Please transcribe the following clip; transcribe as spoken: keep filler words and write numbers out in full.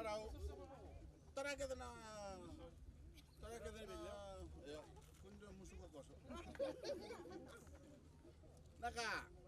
Rau. Tara kece na. Tara kece na. Ia. Kuni dua musu ka koso. Na ka.